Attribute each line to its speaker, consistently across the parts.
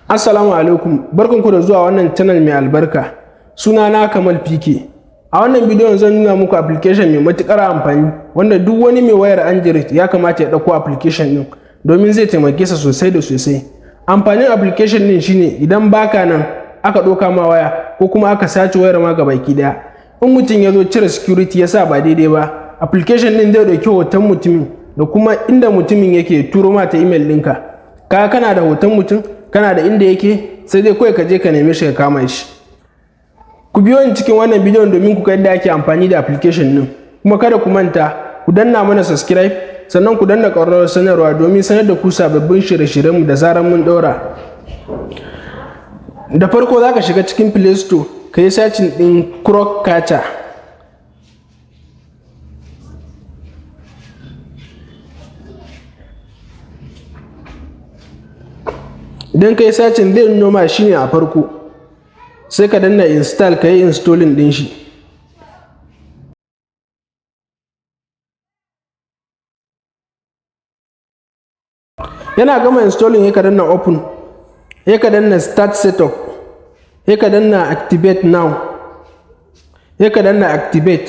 Speaker 1: Assalamu alaikum, barkanku da zuwa wannan channel mai albarka. Suna na Kamal PK. A wannan bidiyon zan nuna muku application mai matukar amfani wanda duk wani mai wayar Android ya kamata ya ɗauko application ɗin domin zai taimake sa sosai da sosai. Amfanin application ɗin shine idan baka nan aka ɗauka ma waya ko kuma aka sace wayar ma gabaki ɗaya. In mutum ya zo cire security ya sa ba daidai ba, application ɗin zai ɗauki hoton mutumin da kuma inda mutumin yake turo ma ta email ɗinka. Kaga kana da hoton mutum, kana da inda yake, sai dai kawai ka je ka neme shi ka kama shi. Ku biyo ni cikin wannan bidiyon domin ku ga yadda ake amfani da application ɗin. Kuma kada ku manta ku danna mana subscribe, sannan ku danna ƙararrawar sanarwa domin sanar da ku sababbin shirye-shiryenmu da zarar mun ɗaura. Da farko za ka shiga cikin Play Store, ka yi searching ɗin Croc Catcher. Idan ka yi searching, zai nuno ma shi ne a farko, sai ka danna install, ka yi installing ɗin shi. Yana gama installing, sai ka danna open, sai ka danna start setup, sai ka danna activate now, sai ka danna activate,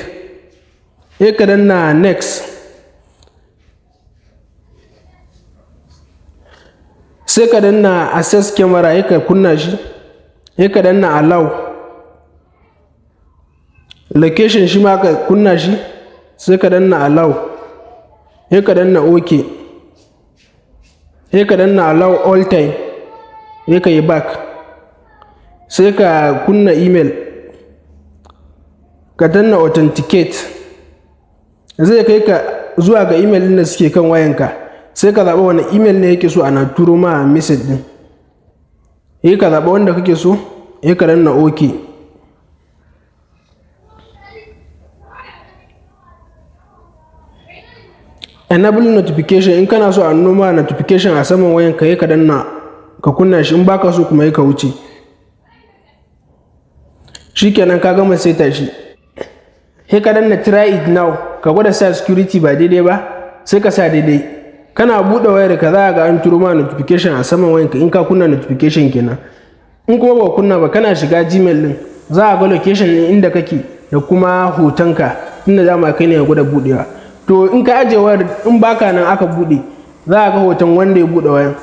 Speaker 1: sai ka danna next, sai ka danna access camera, sai ka kunna shi, sai ka danna allow location, shi ma ka kunna shi, sai ka danna allow, sai ka danna ok, sai ka danna allow all time, sai ka yi back, sai ka kunna email, ka danna authenticate. Zai kai ka zuwa ga email ɗin da suke kan wayanka, sai ka zaɓa wani email ne yake so ana turo ma message ɗin. Sai ka zaɓa wanda kake so, sai ka danna ok. Enable notification, in kana so a nuno ma notification a saman wayanka, sai ka danna ka kunna shi. In baka so kuma, ka wuce. Shikenan, ka gama saita shi. Sai ka danna try it now, ka gwada sa security ba daidai ba, sai ka sa daidai. Kana buɗe wayar ka, za ga an turo ma notification a saman wayanka, in ka kunna notification kenan. In kuma ba kunna ba, kana shiga Gmail din, za a ga location din inda kake da kuma hotonka, inda dama kai ne ya gwada buɗewa. To, in ka ajiye wayar, in baka nan aka buɗe, za a ga hoton wanda ya buɗe wayan.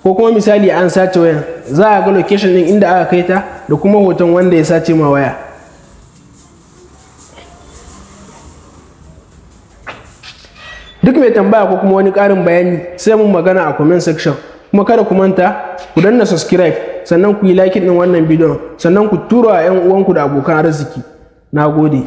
Speaker 1: Ko kuma misali an sace wayan, za a ga location din inda aka kai ta da kuma hoton wanda ya sace ma waya. Duk mai tambaya ko kuma wani ƙarin bayani, sai mun magana a comment section. Kuma kada ku manta ku danna subscribe, sannan ku yi like din wannan bidiyon, sannan ku tura wa 'yan uwanku da abokan arziki. Na gode.